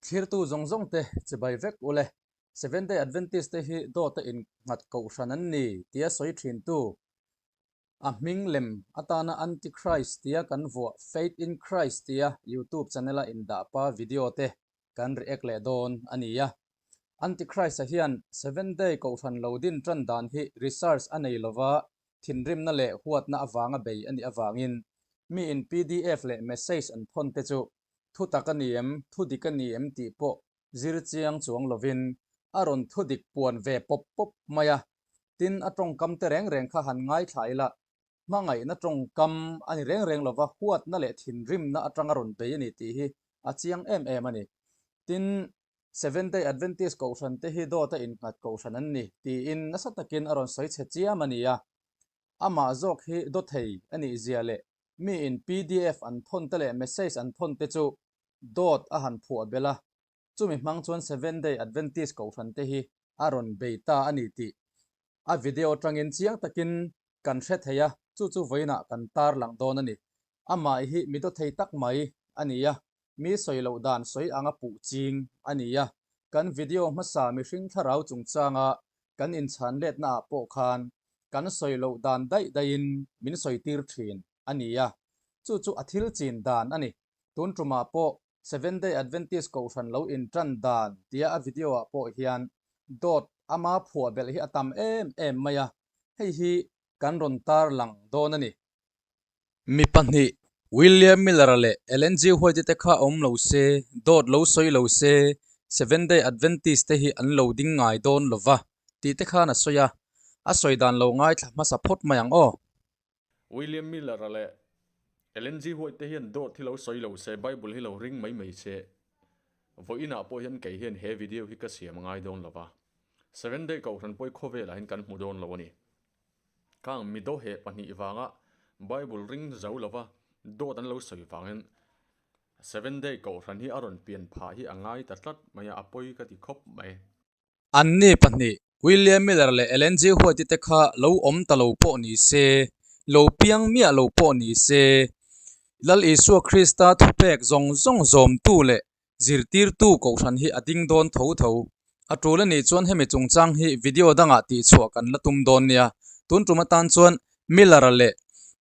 Thlirtu zawng zawng te chibai vek ule. Seventh Day Adventist te hi dawta innghat kohhran an ni tia sawi thintu a hming lem atana Antichrist tia kan vuah Faith in Christ tia YouTube channel a indah pa video te kan react leh dawn a ni a. Antichrist-a hian Seventh Day kohhran lo din tan dan hi research a nei lova thinrimna leh huatna avanga bei a nih avangin miin pdf leh message an thawn te chu Thu tak a ni em, thu dik a ni em tih pawh zir chiang chuang lovin a rawn thu dik puan ve pawp pawp mai a. Tin, a tawngkam te reng reng kha han ngaithla ila, hmangaihna tawngkam a ni reng reng lova huatna leh thinrimna atanga rawn bei a ni tih hi a chiang em em a ni. Tin, Seventh Day Adventist Kohhran te hi dawta innghat kohhran an ni tiin nasa takin a rawn sawi chhe chiam a ni a. Amah zawk hi dawthei a nih zia leh miin pdf an thawn te leh message an thawn te chu dawt a han phuah belh a, chumi hmang chuan Seventh Day Adventist kohhran te hi a rawn bei ta a ni tih a video atangin chiang takin kan hre thei a, chu chu vawiinah kan tarlang dawn a ni. Amah hi mi dawthei tak mai a ni a, mi sawi loh dan sawi anga puh ching a ni a, kan video hmasa mihring thlarau chungchanga kan inchhan letna ah pawh khan kan sawi loh dan daih daihin min sawi tir thin a ni a, chu chu a thil chin dan a ni. Tun tumah pawh Seventh Day Adventist Kohhran lo intan dan tia a video ah pawh hian dawt ama phuah belh hi a tam em em mai a, hei hi kan rawn tarlang dawn a ni. Mi pahnih, William Miller-a leh Ellen G. White-i te kha awm lo se, dawt lo sawi lo se, Seventh Day Adventist te hi an lo ding ngai dawn lo va, tih te khan a sawi a. A sawi dan lo ngaithla hmasa phawt mai ang aw. William Miller-a leh Ellen G. White te hian dawt hi lo sawi lo se, Bible hi lo ring mai mai se. Vawiinah pawh hian kei hian he video hi ka siam a ngai dawn lo va. Seventh Day Kohhran pawh hi khawvelah hian kan hmu dawn lo a ni. Khang mi dawheh pahnih vanga Bible ring zo lova dawt an lo sawi vangin Seventh Day Kohhran hi a rawn pian phah hi a ngai ta tlat mai a, a pawi ka ti khawp mai. Anni pahnih, William Miller leh Ellen G. White te kha lo awm ta lo pawh ni se, lo piang miah lo pawh ni se, Lal Isua Krista thupek zawng zawng zawmtu leh Zirtirtu kohhran hi a ding dawn tho tho. A tul a nih chuan hemi chungchang hi video dangah tihchhuah kan la tum dawn nia. Tun tum atan chuan Miller-a leh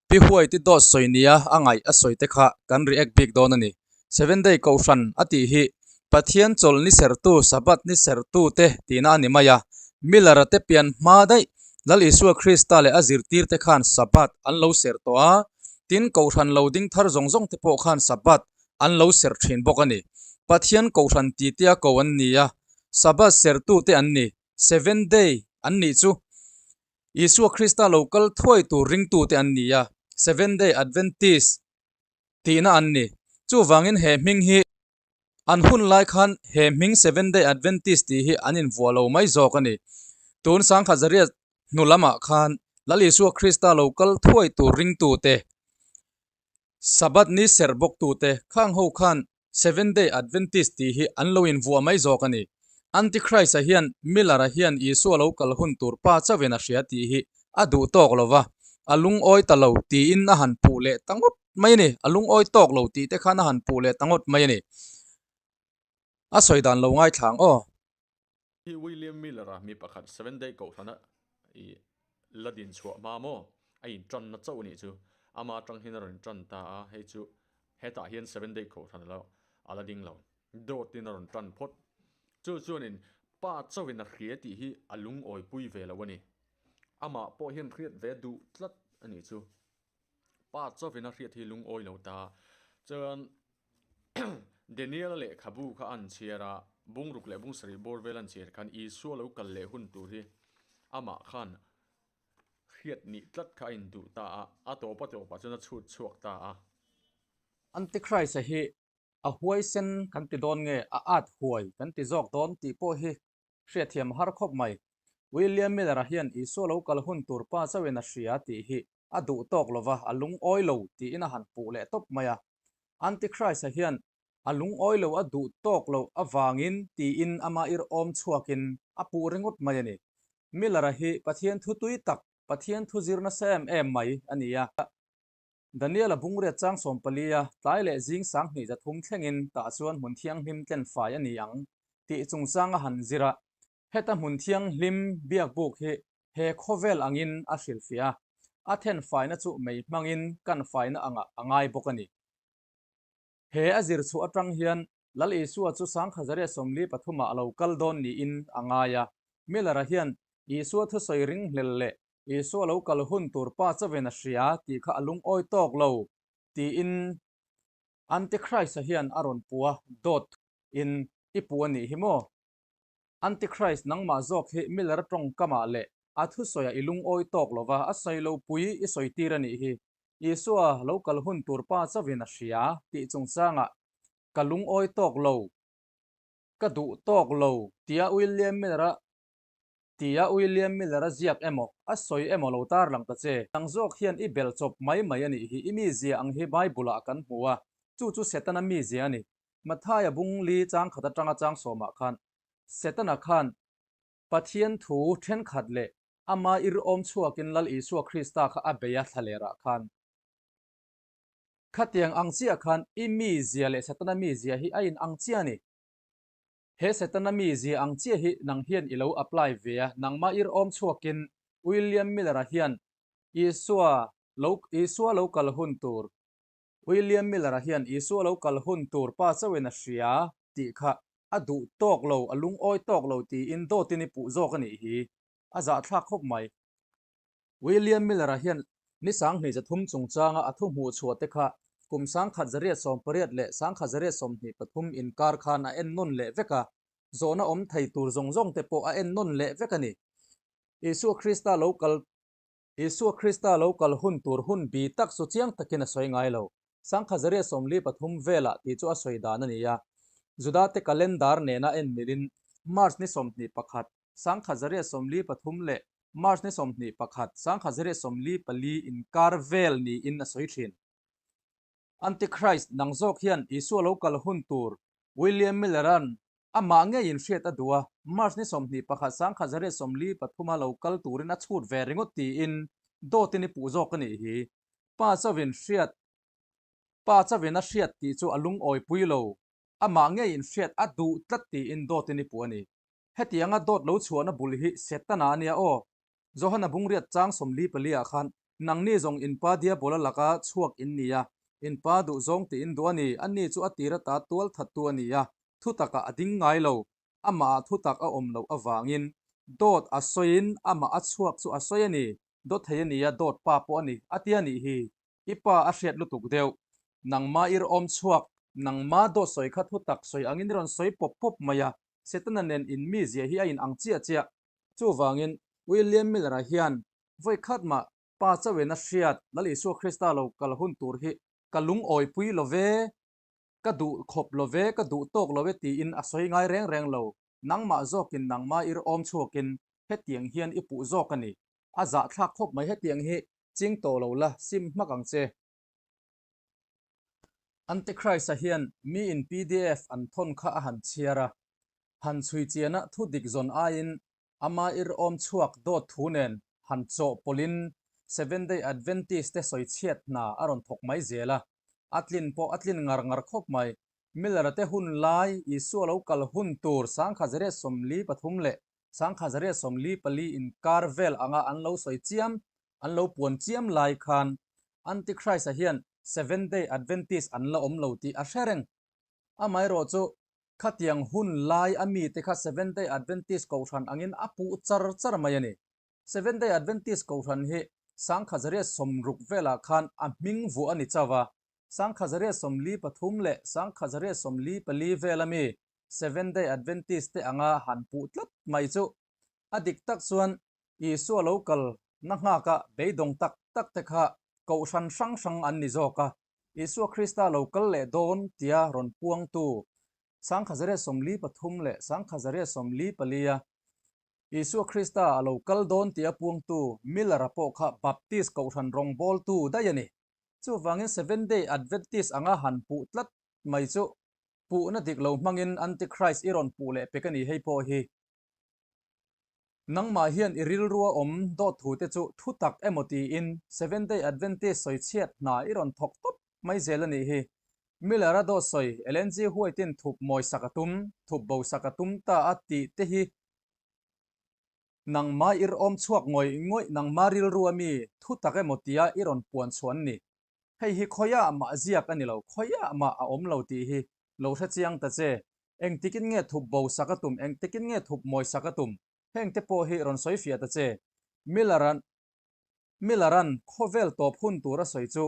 Pi Huaiti dawt sawi nia a ngaih a sawi te kha kan react bik dawn a ni. Seven Day kohhran a tih hi Pathian chawlh ni sertu, Sabbath ni sertu te tihna a ni mai a. Miller-a te pian hma daih Lal Isua Krista leh a zirtirte khan Sabbath an lo serh tawh a, tin kohhran lo ding thar zawng zawng te pawh khan Sabbath an lo serh thin bawk a ni. Pathian Kohhran titia ko an ni a, Sabbath serhtute an ni, Seventh Day an nih chu Isua Krista lo kal thuai tur ringtute an ni a, Seventh Day Adventist tihna an ni. Chuvangin he hming hi an hun lai khan he hming Seventh Day Adventist tih hi an invuah lo mai zawk a ni. Tun Sangkhat Zariat hnu lamah khan Lal Isua Krista lo kal thuai tur ringtute Sabbath ni serh bawk tute khang ho khan Seventh Day Adventist tih hi an lo invuah mai zawk a ni. Antichrist-a hian Miller-a hian Isua lo kal hun tur pa chauhin a hria tih hi a duh tawk lo va, a lungawi ta lo tiin a han puh leh ta ngawt mai a ni. A lungawi tawk lo tih te khan a han puh leh ta ngawt mai a ni. A sawi dan lo ngaithla ang aw. Hi William Miller-a mi pakhat Seventh Day Kohhrana i la din chhuah hma maw? A intanna chauh a nih chu. Ama atang hian a rawn tan ta a, hei chu hetah hian Seventh Day Kohhran a a la ding lo. Dawtin a rawn tan phawt. Chu chuanin pa chauhin a hria tih hi a lungawipui ve lo a ni. Amah pawh hian hriat ve duh tlat a nih chu. Pa chauhin a hriat hi lungawi lo ta. Chuan Daniel-a lehkhabu kha an chhiar a, bungruk leh bung sarih bawr vel an chhiar khan Isua lo kal leh hun tur hi amah khan hriat nih tlat kha a induh ta a, a tawp a tawpah chuan a chhut chhuak ta a. Antichrist-a hi a huaisen kan ti dawn nge a at huai kan ti zawk dawn tih pawh hi hriatthiam har khawp mai. William Miller-a hian Isua lo kal hun tur pa chauhin a hria tih hi a duh tawk lova a lungawi lo tiin a han puh leh tawp mai a. Antichrist-a hian a lungawi lo a duh tawk loh avangin tiin ama irhawm chhuakin a puh ringawt mai a ni. Miller-a hi Pathian thu tui tak, Pathian thu zir nasa em em mai a ni a. Daniel-a bungriat chang sawmpalia tlai leh zing sanghnih zathum thlengin tah chuan hmun thianghlim tlen fai a ni ang tih chungchang a han zir a. Heta hmun thianghlim biakbuk hi he khawvel angin a hrilhfiah a, a then faina chu mei hmangin kan faina angah a ngai bawk a ni. He a zir chhuah atang hian Lal Isua chu Sangkhazaria 43 ah a lo kal dawn niin a ngai a. Miller-a hian Isua thusawi ringhlel leh Isua lo kal hun tur pa chauhin a hria tih kha a lungawi tawk lo tiin Antichrist-a hian a rawn pu a, dawt in i pu a nih hi maw? Antichrist nangmah zawk hi Miller-a tawngkamah leh a thusawiah i lungawi tawk lo va, a sawi lo pui i sawi tir a nih hi. Isua lo kal hun tur pa chauhin a hria tih chungchangah ka lungawi tawk lo, ka duh tawk lo tia William Miller-a tia William Miller-a ziak emaw, a sawi emaw lo tarlang ta che. Nang zawk hian i bel chawp mai mai a nih hi, i mizia ang hi Bible-ah kan hmu a, chu chu Setana mizia a ni. Mathaia bung li chang khat atanga chang sawmah khan Setana khan Pathian thu thenkhat leh ama irhawm chhuakin Lal Isua Krista kha a bei a thlalerah khan khatiang ang chiah khan i mizia leh Setana mizia hi a in ang chiah a ni. He Setana mizia ang chiah hi nang hian i lo apply ve a, nangmah irhawm chhuakin William Miller-a hian Isua lo Isua lo kal hun tur William Miller-a hian Isua lo kal hun tur pa chauhin a hria tih kha a duh tawk lo, a lungawi tawk lo tiin dawtin i puh zawk a nih hi. A zahthlak khawp mai. William Miller-a hian ni 23 chungchanga a thu hmuh chhuah te kha kum 1880 leh 1923 inkar khan a ennawn leh vek a, zawhna awm thei tur zawng zawng te pawh a ennawn leh vek a ni. Isua Krista lo kal Isua Krista lo kal hun tur hun bi tak chu chiang takin a sawi ngai lo. 1943 velah tih chu a sawi dan a ni a. Judate calendar nena en milin March ni 21, 1943 leh March ni 21, 1944 inkar vel niin a sawi thin. Antichrist nang zawk hian Isua lo kal hun tur William Miller-a'n amah ngeiin hriat a duh a, March ni 21, 1943-a lo kal turin a chhut ve ringawt tiin dawtin i puh zawk a nih hi. Pa chauhin hriat Pa chauhin a hriat tih chu a lungawi pui lo, amah ngeiin hriat a duh tlat tiin dawtin i puh a ni. Hetianga dawt lo chhuahna bul hi Setana a nia aw. Johana bungriat chang 44 ah khan, Nangni zawng in pa Diabola laka chhuak in ni a, in pa duh zawng tih in duh a ni, ani chu a tir ata tual thattu a ni a, thutakah a ding ngai lo, amahah thutak a awm loh avangin dawt a sawiin amah a chhuak chu a sawi a ni, dawt thei a ni a, dawt pa pawh a ni, a ti a nih hi. I pa a hriat lutuk deuh. Nangma ir awm chhuak, nangma dawt sawi kha thutak sawi angin i rawn sawi pawp pawp mai a, Setana nen in mizia hi a in ang chiah chiah. Chuvangin, William Miller-a hian vawi khat mah pa chauhin a hriat Lal Isua Krista lo kal hun tur hi ka lungawipui lo ve, ka duh khawp lo ve, ka duh tawk lo e tiin a sawi ngai reng reng lo. Nangmah zawkin nangmah ir awm chhuakin hetiang hian i puh zawk a ni. A zahthlak khawp mai hetiang hi ching tawh lo la, sim hmak ang che. Antichrist-a hian miin pdf an thawn kha a han chhiar a, han chhui chiana thu dik zawn aiin ama irhawm chhuak dawt thu nen han chawhpawlhin Seventh Day Adventist te sawi chhiat hna a rawn thawk mai zel a, a tlin pawh a tlin ngar ngar khawp mai. Miller-a te hun lai Isua lo kal hun tur 1943 leh 1944 inkar vel anga an lo sawi chiam an lo puan chiam lai khan Antichrist-a hian Seventh Day Adventist an la awm lo tih a hre reng. Amaherawh chu khatiang hun lai a mite kha Seventh Day Adventist Kohhran angin a puh char char mai a ni. Seventh Day Adventist Kohhran hi 1960 velah khan a hming vuah a ni chauh a, 1943 leh 1944 vel a mi Seventh Day Adventist te anga han puh tlat mai chu a dik tak chuan Isua lo kal na nghaka beidawng tak tak te kha kohhran hrang hrang an ni zawk a, Isua Krista lo kal leh dawn tia rawn puangtu 1943 leh 1944 a Isua Krista a lo kal dawn tia puangtu Miller-a pawh kha Baptist kohhran rawngbawltu daih a ni. Chuvangin Seventh Day Adventist anga han puh tlat mai chu puhna dik lo hmangin Antichrist i rawn puh leh pek a ni hei pawh hi. Nangmah hian i rilrua awm dawt thu te chu thu tak emaw tiin Seventh Day Adventist sawichhiat hna i rawn thawk tawp mai zel a nih hi. Miller-a dawt sawi Ellen G. White-in thup mawi sak a tum, thup bo sak a tum ta a tih te hi nangmah i rawm chhuak ngawih ngawih nangmah rilrua mi thu tak emaw tia i rawn puan chhuah an ni. Hei hi khawiah mah ziak a ni lo, khawiah mah a awm lo tih hi lo hre chiang ta che. Engtikin nge thup bo sak a tum, engtikin nge thup mawi sak a tum? Hengte pawh hi rawn sawi fiah ta che. Miller-a'n Miller-a'n khawvel tawp hun tur a sawi chu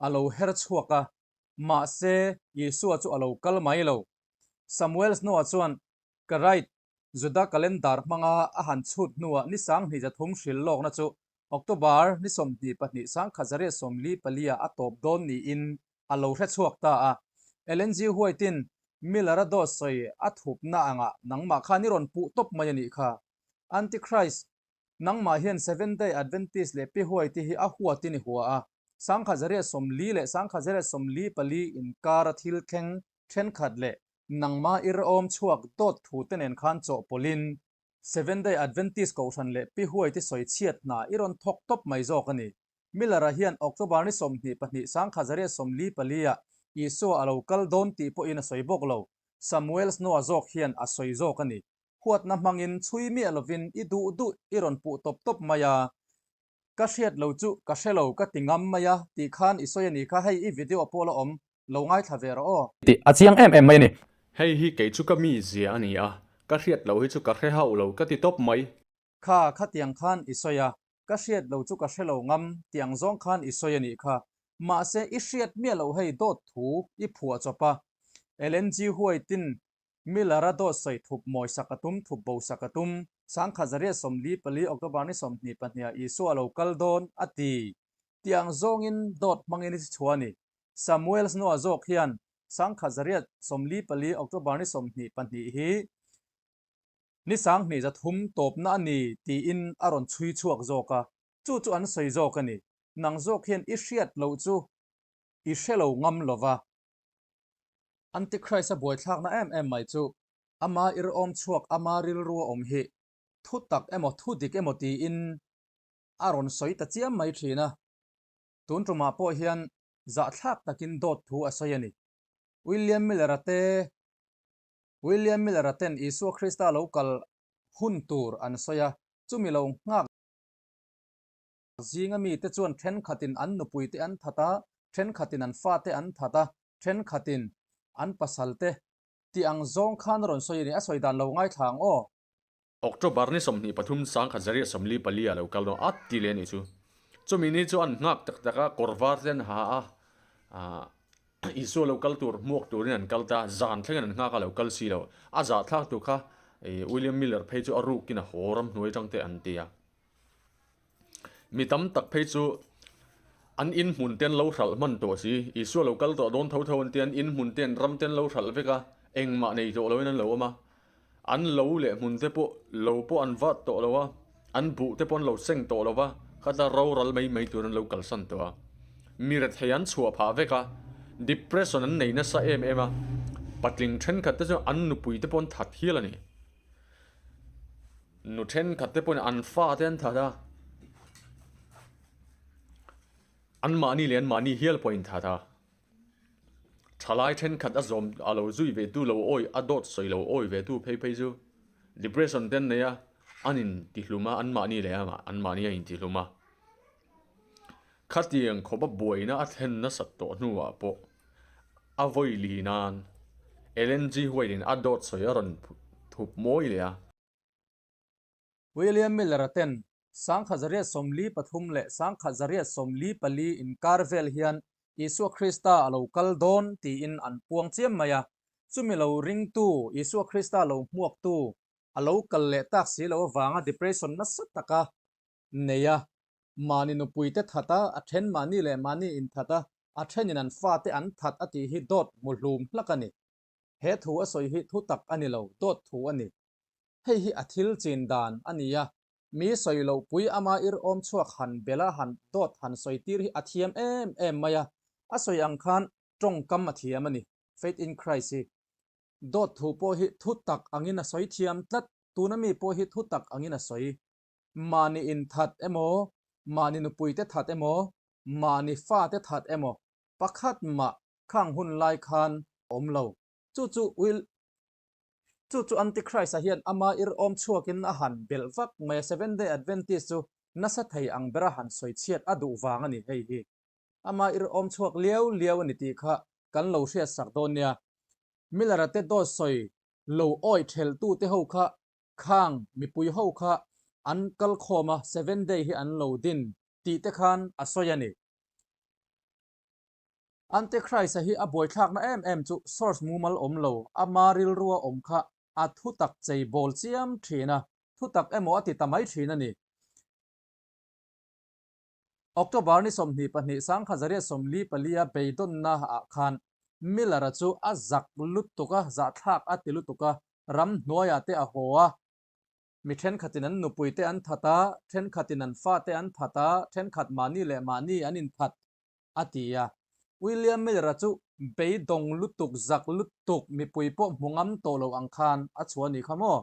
a lo her chhuak a, mahse Isua chu a lo kal mai lo. Samuel Snow-a chuan ka right Juda calendar hmanga a han chhut hnuah ni 23 hril lawkna chu October ni 22 1944 ah a tawp dawn niin a lo hre chhuak ta a. Ellen G. White-in Miller-a dawt sawi a thupna angah nangmah khan i rawn puh tawp mai a nih kha. Antichrist, nangmah hian Seventh-day Adventist leh Pi White-i hi a huatin i hua a. 1940 leh 1944 inkara thil thleng thenkhat leh nangmah i rawm chhuak dawt thute nen khan chawhpawlhin Seventh-day Adventist kohhran leh Pi White-i sawi chhiat hna i rawn thawk tawp mai zawk a ni. Miller-a hian October ni 22 1944 ah Isua a lo kal dawn tih pawhin a sawi bawk lo. Samuel Snow-a zawk hian a sawi zawk a ni. Huatna hmangin chhui miah lovin i duh duh i rawn puh tawp tawp mai a. Ka hriat lo chu ka hre lo ka ti ngam mai a tih khan i sawi a ni kha hei i video pawh la awm lo ngaithla ve rawh aw. Tih a chiang em em mai a ni. Hei hi kei chu ka mi zia a ni a, ka hriat loh hi chu ka hre hauh lo ka ti tawp mai. Kha khatiang khan i sawi a, ka hriat lo chu ka hre lo ngam tiang zawng khan i sawi a nih kha. Mahse i hriat miah loh hei dawt thu i phuah chawp a. Ellen G. White-in Miller-a dawt sawi thup mawi sak a tum, thup bo sak a tum. 1944 October ni 22 ah Isua a lo kal dawn a ti. Tiang zawngin dawt hmangin i chhuah a ni. Samuel Snow-a zawk hian 1944 October ni 22 hi Ni 23 tawpna a ni tiin a rawn chhui chhuak zawk a, chu chu an sawi zawk a ni. Nang zawk hian i hriat loh chu i hre lo ngam lo va. Antichrist a buaithlakna em em mai chu ama irhawm chhuak ama rilru a awm hi thu tak emaw thu dik emaw tiin a rawn sawi ta chiam mai thin a. Tun tumah pawh hian zahthlak takin dawt thu a sawi a ni. William Miller-a te William Miller-a ten Isua Krista lo kal hun tur an sawi a, chumi lo nghak zinga mite chuan thenkhatin an nupuite an that a, thenkhatin an fate an that a, thenkhatin an pasalte tih ang zawng khan a rawn sawi a ni. A sawi dan lo ngaithla ang aw. October ni 23 1944 a lo kal dawn a ti leh a nih chu. Chumi ni chu an nghak tak tak a, kawr var te an ha a, ah Isua lo kal tur hmuak turin an kal ta, zan thlengin an nghak a lo kal si lo. A zahthlak tur kha William Miller phei chu a rukin a haw ramhnuai atang te an ti a. Mi tam tak phei chu an in hmun te an lo hralh hman tawh si, Isua lo kal tawh dawn tho tho an ti a, an in hmun te an ram te an lo hralh vek a, engmah nei tawh loin an lo awm a. An lo leh hmun te pawh lo pawh an vat tawh lo a, an buh te pawh an lo seng tawh lo va, khata roral mai mai tur an lo kalsan tawh a. Mi rethei an chhuah phah vek a, depression an nei nasa em em a, patling thenkhat te chuan an nupui te pawh an that hial a ni. Nu thenkhat te pawhin an fa te an that a, anmahni leh anmahni hial pawh a inthat a. Thalai thenkhat a zawm a lo zui ve tu lo awi a dawt sawi lo awi ve tu phei phei chu depression te an nei a, an intihlum a, anmahni leh amah anmahni a intihlum a. Khatiang khawpa buaina a thlen nasat tawh hnuah pawh a vawi li nan Ellen G. White-in a dawt sawi a rawn thup mawi leh a. William Miller-a ten 1943 leh 1944 inkar vel hian Isua Krista a lo kal dawn tiin an puang chiam mai a. Chumi lo ringtu, Isua Krista lo hmuaktu, a lo kal leh tak si lo avanga depression nasa taka nei a, mahni nupuite that a, a then mahni leh mahni inthat a, a thenin an fate an that a tih hi dawt hmuhlum hlak a ni. He thu a sawi hi thu tak a ni lo, dawt thu a ni. Hei hi a thil chin dan a ni a, mi sawi loh pui ama ir awm chhuak han bela han dawt han sawi tir hi a thiam em em mai a, a sawi ang khan tawngkam a thiam a ni, Faith in Christ hi. Dawt thu pawh hi thu tak angin a sawi thiam tlat. Tuna mi pawh hi thutak angin a sawi. Mahni inthat emaw, mahni nupuite that emaw, mahni fate that emaw pakhat mah khang hun lai khan awm lo. Chu chu Will Chu chu Antichrist-a hian ama ir awm chhuakin a han belh vak mai a, Seventh-day Adventist chu nasa thei ang bera han sawi chhiat a duh vang a ni hei hi. Ama ir awm chhuak liau liau a ni tih kha kan lo hriat sak dawn nia. Miller-a te dawt sawi lo awi thelhtute ho kha khang mipui ho kha an kal khawm a, Seventh-day hi an lo din tih te khan a sawi a ni. Antichrist-a hi a buaithlakna em em chu source mumal awm lo, ama rilrua awm kha a thutak chei bawl chiam thin a, thutak emaw a ti ta mai thin a ni. October ni 22 1444 a beidawnna ah khan Miller-a chu a zak lutuk a, zahthlak a ti lutuk a, ramhnuaiah te a haw a, Mi thenkhatin an nupuite an that a, thenkhatin an fate an that a, thenkhat mahni leh mahni an inthat, a ti a. William Miller-a chu beidawng lutuk, zak lutuk, mipui pawh hmu ngam tawh lo ang khan a chhuah a nih kha maw?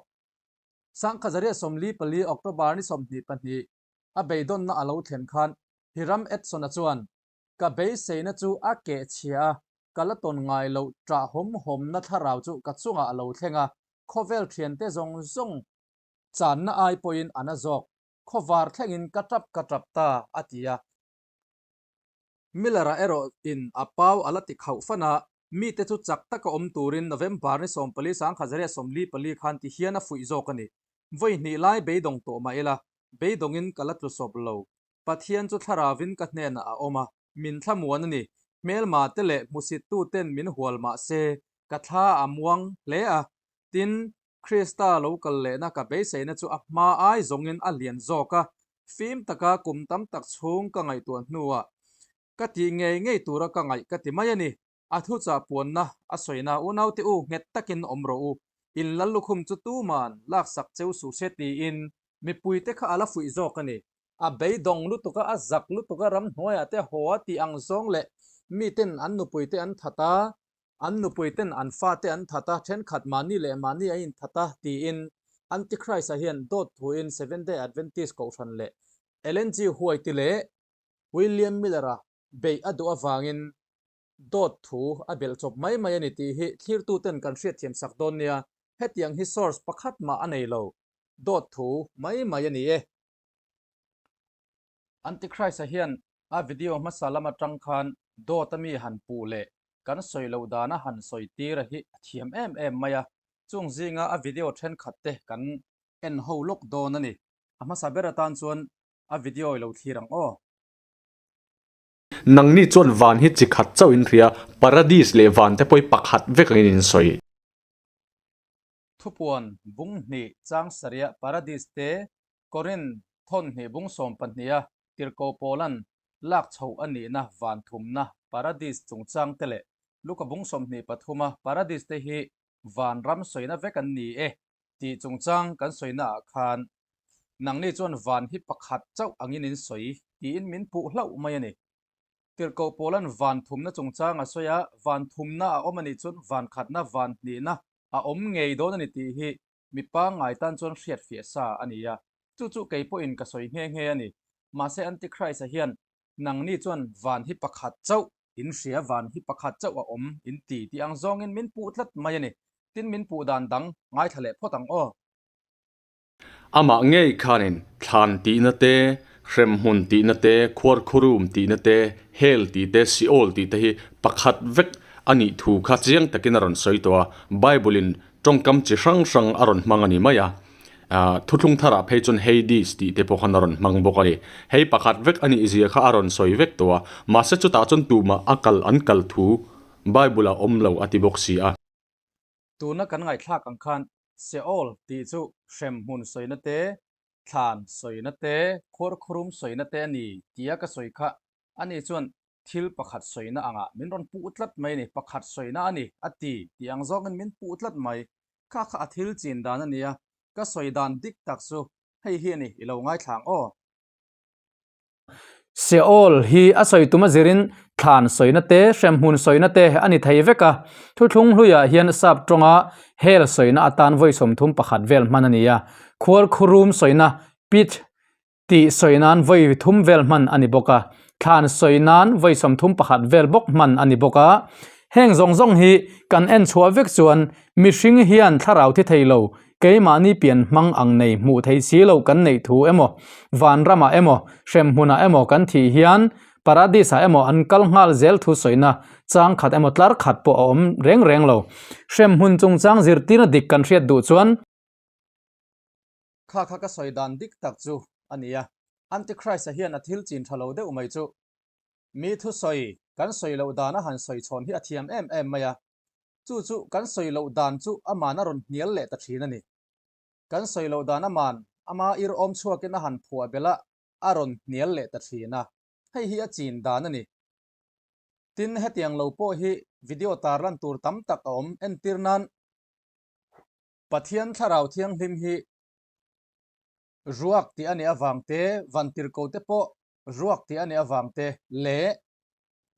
1944 October ni 22 a beidawnna a lo thlen khan Hiram Edson-a chuan, Ka beiseina chu a keh chhia a, ka la tawn ngai loh ṭah hawm hawmna thlarau chu ka chungah a lo thleng a, khawvel ṭhiante zawng zawng channa ai pawhin a na zawk, khawvar thlengin ka ṭap ka ṭap ta, a ti a. Miller-a erawh in a pau a la ti khauh fan a, mite chu chak taka awm turin November ni 14 1944 khan ti hian a fuih zawk a ni. Vawi hnih lai beidawng tawh mah ila, beidawngin ka la tlu sawp lo. Pathian chu thlaravin ka hnenah a awm a, min thlamuan a ni. Hmelma te leh hmusittuten min hual mah se, ka thla a muang hle a. Tin, Krista lo kal lehna ka beiseina chu a hma ai zawngin a lian zawk a, fim taka kum tam tak chhung ka ngaihtuah hnuah ka tih ngei ngei tura ka ngaih ka ti mai a ni. A thuchah puanna a sawina unaute u nghet takin awm rawh u, in lal lukhum chu tuman laksak cheu suh se tiin mipuite kha a la fuih zawk a ni. A beidawng lutuk a, a zak lutuk a, ramhnuaiah te haw a tih ang zawng leh miten an nupuite an that a, an nupuiten an fate an that a, thenkhat mahni leh mahni a inthat a tiin Antichrist-a hian dawt thuin Seventh-day Adventist kohhran leh Ellen G. White leh William Miller-a beih a duh avangin dawt thu a belh chawp mai mai a ni tih hi thlirtuten kan hriatthiam sak dawn nia, hetiang hi source pakhat mah a nei lo, dawt thu mai mai a ni e. Antichrist-a hian a video hmasa lam atang khan dawt a mi han puh leh kan sawi loh dana han sawi tir a hi a thiam em em mai a, chung zinga a video thenkhat te kan en ho lawk dawn a ni. A hmasa ber atan chuan a video i lo thlir ang aw. Nangni chuan van hi chi khat chauh in hria, paradis leh van te pawh hi pakhat vek angin in sawi. Thupuan bung hnih chang sarih paradis te Korin thawn hnih bung 12 a tirhkoh Paula'n lak chhoh a nihna van thumna paradis chungchang te leh Luka bung 23 a paradis te hi van ram sawina vek an ni e tih chungchang kan sawina ah khan Nangni chuan van hi pakhat chauh angin in sawi tiin min puh hlauh mai a ni. Tirhkoh Paula'n van thumna chungchang a sawi a, van thumna a awm a nih chuan van khatna, van hnihna a awm ngei dawn a ni tih hi mi pangngai tan chuan hriatfiah sa a ni a. Chu chu kei pawhin ka sawi nghe nghe a ni. Mahse Antichrist-a hian nangni chuan van hi pakhat chauh in hria, van hi pakhat chauh a awm in ti tih ang zawngin min puh tlat mai a ni. Tin min puh dan dang ngaithla leh phawt ang aw. Amah ngei khanin thlan tihna te, hremhmun tihna te, khuarkhurum tihna te, hell tih te, Seol tih te hi pakhat vek a nih thu kha chiang takin a rawn sawi tawh a, Bible-in tawngkam chi hrang hrang a rawn hmang a ni mai a. Thuthlung tharah phei chuan Hades tih te pawh khan a rawn hmang bawk a ni. Hei pakhat vek a nih zia kha a rawn sawi vek tawh a, mahse chutah chuan tumah a kal an kal thu Bible-ah awm lo a ti bawk si a. Tuna kan ngaihthlak ang khan Seol tih chu hremhmun sawina te, thlan sawina te, khuarkhurum sawina te a ni tia ka sawi kha ani chuan thil pakhat sawina angah min rawn puh tlat mai a ni, pakhat sawina a ni a ti tih ang zawngin min puh tlat mai. Kha kha a thil chin dan a nia, ka sawi dan dik tak chu hei hi a ni, i lo ngaithla ang aw. Seol hi a sawi tum a zirin thlan sawina te, hremhmun sawina te a ni thei vek a. Thuthlung hluiah hian sap tawnga hell sawina atan vawi 31 vel hman a ni a. Khuar khurum sawina, pit, tih sawi nan vawi thum vel hman a ni bawk a. Thlan sawi nan vawi 31 vel bawk hman a ni bawk a. Heng zawng zawng hi kan en chhuah vek chuan mihring hian thlarau thi thei lo Keimahni pian hmang ang nei hmuh thei si lo kan neih thu emaw, vanramah emaw, hremhmunah emaw kan thih hian Paradis-ah emaw an kal nghal zel thu sawina chang khat emaw tlar khat pawh a awm reng reng lo. Hremhmun chungchang zirtirna dik kan hriat duh chuan. Kha kha ka sawi dan dik tak chu a ni a, Antichrist-a hian a thil chin tha lo deuh mai chu mi thusawi kan sawi loh dan a han sawi chhawn hi a thiam em em mai a, Chu chu kan sawi loh dan chu aman a rawn hnial leh ta thin a ni. Kan sawi loh dan aman ama ir awm chhuakin a han phuah belh a, a rawn hnial leh ta thin a. Hei hi a chin dan a ni. Tin, hetiang lo pawh hi video tarlan tur tam tak a awm. Entir nan, Pathian Thlarau Thianghlim hi ruak tih a nih avang te, vantirhko te pawh ruak tih a nih avang te leh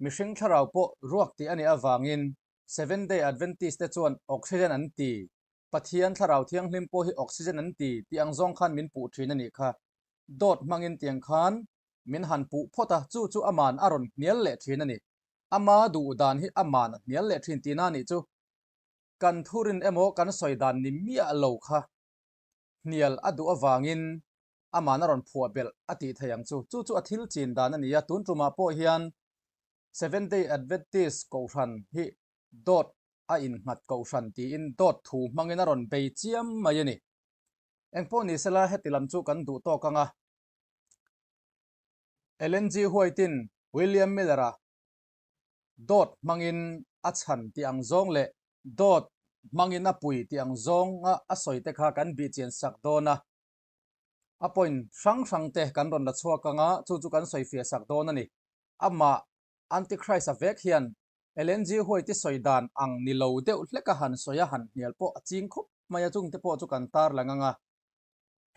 Mihring thlarau pawh ruak tih a nih avangin Seventh Day Adventist te chuan oxygen an ti, Pathian thlarau thianghlim pawh hi oxygen an ti tih ang zawng khan min puh thin a nih kha. Dawt hmangin tiang khan min han puh phawt a, chu chu aman a rawn hnial leh thin a ni. Ama duh dan hi aman a hnial leh thin tihna a nih chu. Kan thurin emaw kan sawi dan ni miah lo kha hnial a duh avangin aman a rawn phuah belh a tih thei ang chu. Chu chu a thil chin dan a ni a, tun tumah pawh hian Seventh Day Adventist Kohhran hi dawt a innghat kohhran tiin dawt thu hmangin a rawn bei chiam mai a ni. Engpawh ni sela heti lam chu kan duh tawk ang a. Ellen G. White-in William Miller-a dawt hmangin a chhan tih ang zawng leh dawt hmangin a pui tih ang zawnga a sawi te kha kan bihchian sak dawn a. A point hrang hrang te kan rawn la chhuak ang a, chu chu kan sawi fiah sak dawn a ni. Amah Antichrist-a vek hian Ellen G. White-i sawi dan ang ni lo deuh hlek a han sawi a han hnial pawh a ching khawp mai a, chungte pawh chu kan tarlang ang a.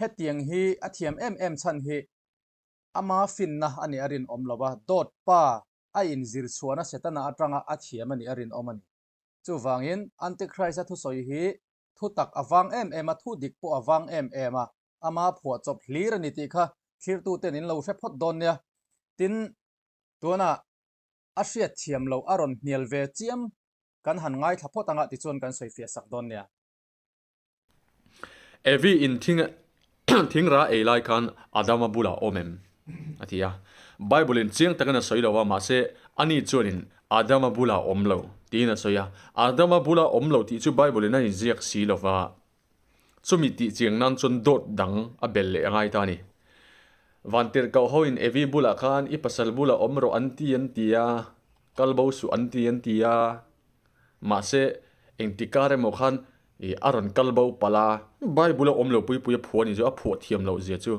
Hetiang hi a thiam em em chhan hi ama finna a nih a rinawm lo a, dawt pa a inzir chhuahna Setana atanga a thiam a nih a rinawm a ni. Chuvangin Antichrist-a thusawi hi thu tak a vang em em a, thu dik pawh a vang em em a, ama phuah chawp hlir a ni tih kha thlirtuten in lo hre phawt dawn nia. Tin, tunah a hriat thiam loh a rawn hnial ve chiam kan han ngaithla phawt anga tichuan kan sawi fiah sak dawn nia. Evi in thing thingra ei lai khan Adama bulah awm em? a ti a. Bible in chiang takin a sawi lo a, mahse ani chuanin Adama bulah awm lo tiin a sawi a. Adama bula awm lo tih chu Bible in a inziak si lo va, chumi tih chiang nan chuan dawt dang a bel leh a ngai ta a ni. Vantirhkoh hoin Evi bulah khan i pasal bulah awm rawh an ti an ti a, kal bo suh an ti an ti a. Mahse, engti kar emaw khan ih a rawn kal bo palh a, Bible a awm lo pui pui a phuah a nih chu, a phuah thiam loh zia chu.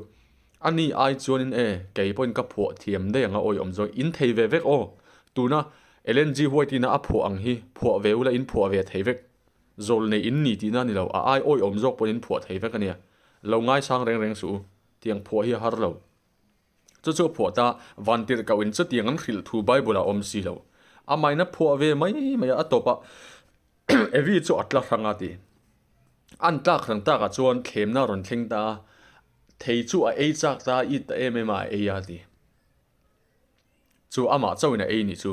A ni ai chuanin e, kei pawhin ka phuah thiam daih ang a awi awm zawk, in thei ve vek aw. Tuna Ellen G. White ina a phuah ang hi phuah ve ula in phuah ve thei vek. Zawl nei in ni tihna a ni lo, a ai awi awm zawk pawhin in phuah thei vek a nia. Lo ngaisang reng reng suh u, tiang phuah hi a har lo. Chu chu a phuah ta, Vantirhkoh in chutiang an hrilh thu Bible ah awm si lo. Amahin a phuah ve mai mai a, a tawp ah Evi chu a tla hrang a ti. An tlak hrang tak ah chuan thlemna a rawn thleng ta a, thei chu a ei chak ta a, it ta em em a a ei a ti. Chu amah chauhin a ei nih chu.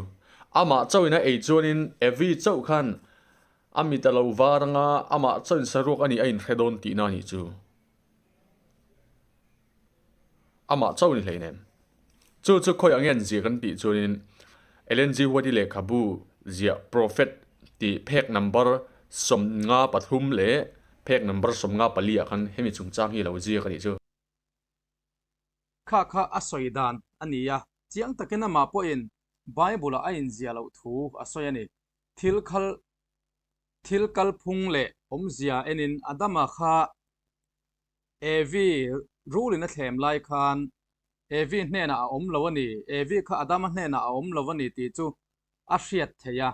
Amah chauhin a ei chuanin Evi chauh khan a mit a lo var anga amah chauhin saruak a nih a inhre dawn tihna a nih chu. Amah chauh ni hleinem. Chu chu khawi ang hian ziah kan tih chuanin Ellen G. White-i lehkhabu ziah Prophet tih phek number 53 leh phek number 54 ah khan hemi chungchang hi a lo ziak a nih chu. Kha kha a sawi dan a ni a, chiang takin amah pawhin Bible-ah a inziah loh thu a sawi a ni. Thil khal thil kalphung leh awmzia enin Adama kha Evi rulin a thlem lai khan Evi hnenah a awm lo a ni, Evi kha Adama hnenah a awm lo a ni tih chu a hriat theih a.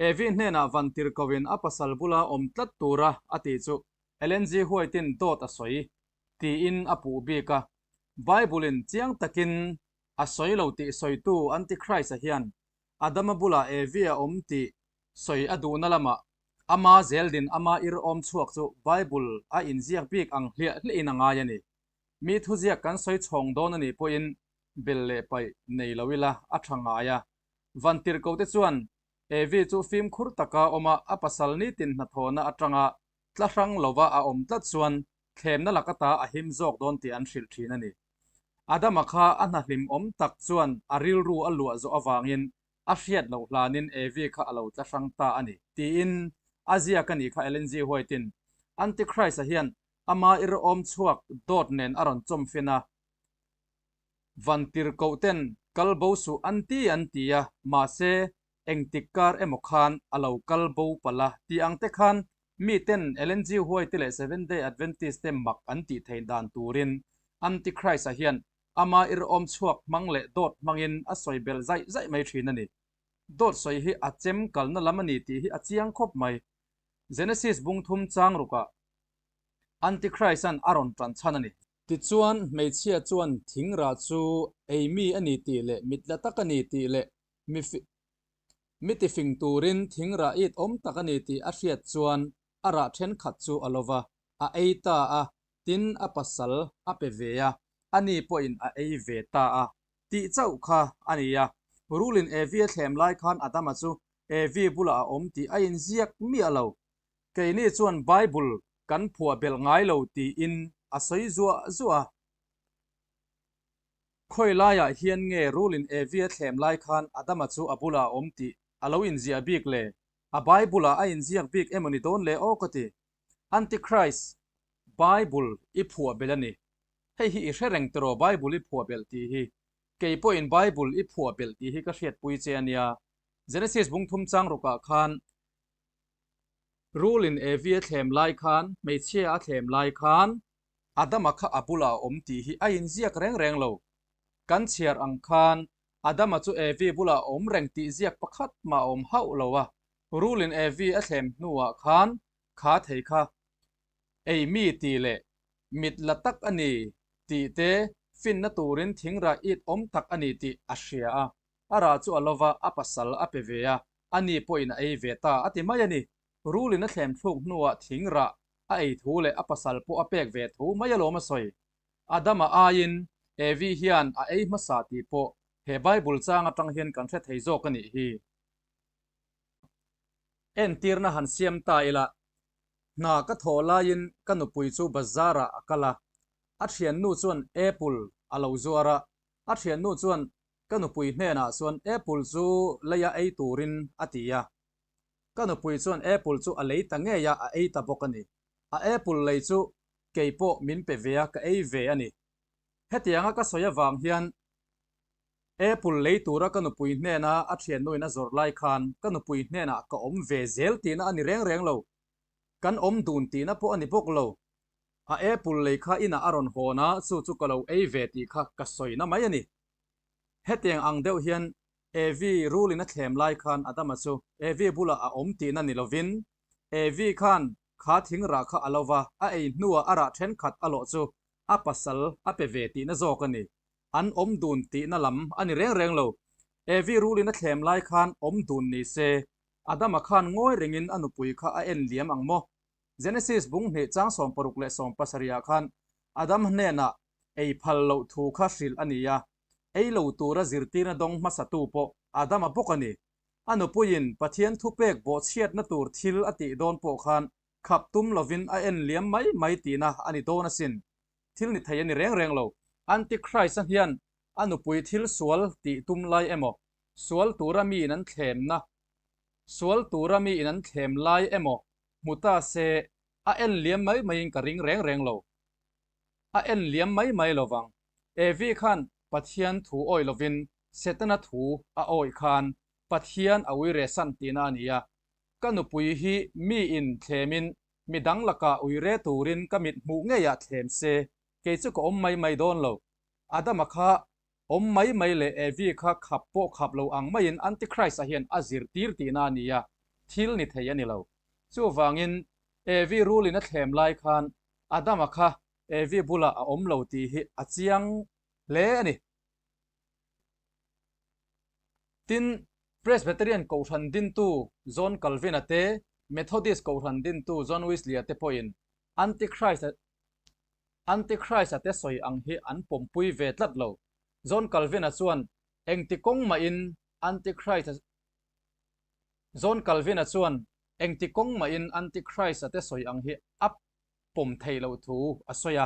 Evi hnenah vantirhkohin a pasal bula awm tlat tura a tih chu Ellen G. White-in dawt a sawi tiin a puh bik a. Bible-in chiang takin. A sawi lo tih sawitu Antichrist-a hian Adama bulah Evi a awm tih sawi a duhna lamah ama zeldin ama irhawm chhuak chu Bible a inziak bik ang hliah hliahin a ngai a ni. Mi thuziak kan sawi chhawng dawn a nih pawhin bel leh paih nei lo ila a tha ngai a. Vantirhkote chuan Evi chu fimkhur taka awma a pasal nitin hnathawhna atanga tla hrang lova a awm tlat chuan thlemna lakata a him zawk dawn tih an hrilh thin a ni. Adama kha a hna hlimawm tak chuan a rilru a luah zawh avangin a hriat loh hlanin Evi kha a lo tla hrang ta a ni, tiin a ziak a nih kha Ellen G. White-in. Antichrist-a hian ama irhawm chhuak dawt nen a rawn chawmfin a, Vantirhkohten kal bo suh an ti an ti a, mahse engtik kar emaw khan a lo kal bo palh a tih ang te khan miten Ellen G. White leh Seventh Day Adventist te mak an tih theih dan turin Antichrist-a hian ama irhawm chhuak hmang leh dawt hmangin a sawi belh zaih zaih mai thin a ni. Dawt sawi hi a chem kalna lam a ni tih hi a chiang khawp mai. Genesis bung thum chang rukah Antichrist-a'n a rawn tan chhan a ni. Tichuan, hmeichhia chuan thingrah chu ei mi a ni tih leh mitla tak a ni tih leh mi mi tifing turin thingrah it awm tak a ni tih a hriat chuan a rah thenkhat chu a lo va, a ei ta a, tin a pasal a pe ve a, ani pawhin a ei ve ta a tih chauh kha a ni a. Rulin Evi a thlem lai khan Adama chu Evi bulah a awm tih a inziak miah lo. Keini chuan Bible kan phuah belh ngai lo tiin a sawi zuah zuah a. Khawi laiah hian nge Rulin Evi a thlem lai khan Adama chu a bulah a awm tih a lo inziah bik le? A Bible-ah a inziak bik emaw ni dawn le aw ka ti. Antichrist, Bible i phuah belh a ni. Hei hi i hre reng tiraw Bible i phuah belh tih hi? Kei pawhin Bible i phuah belh tih hi ka hriatpui che a nia. Genesis bung thum chang rukah khan Rulin Evi a thlem lai khan, hmeichhia a thlem lai khan, Adama kha a bulah a awm tih hi a inziak reng reng lo. Kan chhiar ang khan Adama chu Evi bulah a awm reng tih ziak pakhat mah a awm hauh lo a. Rulin Evi a thlem hnuah khan kha thei kha ei mi tih leh mit la tak a ni tih te finna turin thingrah it awm tak a ni tih a hria a. A rah chu a lo va, a pasal a pe ve a, ani pawhin a ei ve ta a ti mai a ni. Rulin a thlem thluk hnuah thing rah a ei thu leh a pasal pawh a pek ve thu mai alawm a sawi. Adama aiin Evi hian a ei hmasa tih pawh he Bible chang atang hian kan hre thei zawk a nih hi. Entirna han siam ta ila, hna ka thawh laiin ka nupui chu bazar ah a kal a, a thiannu chuan apple a lo zuar a, a thiannu chuan Ka nupui hnenah chuan apple chu leia ei turin a ti a. Ka nupui chuan apple chu a lei ta ngei a, a ei ta bawk a ni. A apple lei chu kei pawh min pe ve a, ka ei ve a ni. Hetianga ka sawi avang hian apple lei tura ka nupui hnena a thiannuin a zawrh lai khan ka nupui hnenah ka awm ve zel tihna a ni reng reng lo. Kan awm dun tihna pawh a ni bawk lo. A apple lei kha inah a rawn hawn a, chu chu ka lo ei ve tih kha ka sawina mai a ni. Hetiang ang deuh hian Evi rulin a thlem lai khan Adama chu Evi bulah a awm tihna ni lovin, Evi khan kha thing rah kha a lo va, a ei hnuah a rah thenkhat a lawh chu a pasal a pe ve tihna zawk a ni. An awm dun tihna lam a ni reng reng lo. Evi rulin a thlem lai khan awm dun ni se, Adama khan ngawi rengin a nupui kha a en liam ang maw? Genesis bung hnih chang 60 leh 70 ah khan Adam hnenah ei phal loh thu kha hrilh a ni a, ei lo tura zirtirna dawng hmasatu pawh Adama bawk a ni. A nupuiin Pathian thupek bawhchhiatna tur thil a tih dawn pawh khan khap tum lovin a en liam mai mai tihna a ni dawn asin. Thil ni thei a ni reng reng lo. Antichrist-a hian a nupui thil sual tih tum lai emaw, sual tura miin an thlemna, sual tura miin an thlem lai emaw hmu ta se a en liam mai maiin ka ring reng reng lo. A en liam mai mai lo vang. Evi khan Pathian thu awih lovin Setana thu a awih khan Pathian a uire san tihna a ni a. Ka nupui hi miin thlemin midang lakah uire turin ka mit hmuh ngeiah thlem se, kei chu ka awm mai mai dawn lo. Adama kha awm mai mai leh Evi kha khap pawh khap lo ang maiin Antichrist-a hian a zirtir tihna a ni a, thil ni thei a ni lo. Chuvangin Evi rulin a thlem lai khan Adama kha Evi bulah a awm lo tih hi a chiang hle a ni. Tin, Presbyterian Kohhran dintu John Calvin-a te, Methodist Kohhran dintu John Wesley-a te pawhin Antichrist-a Antichrist-a te sawi ang hi an pawmpui ve tlat lo. John Calvin-a chuan engti kawng mahin Antichrist-a John Calvin-a chuan engti kawng mahin Antichrist-a te sawi ang hi a pawm theih loh thu a sawi a.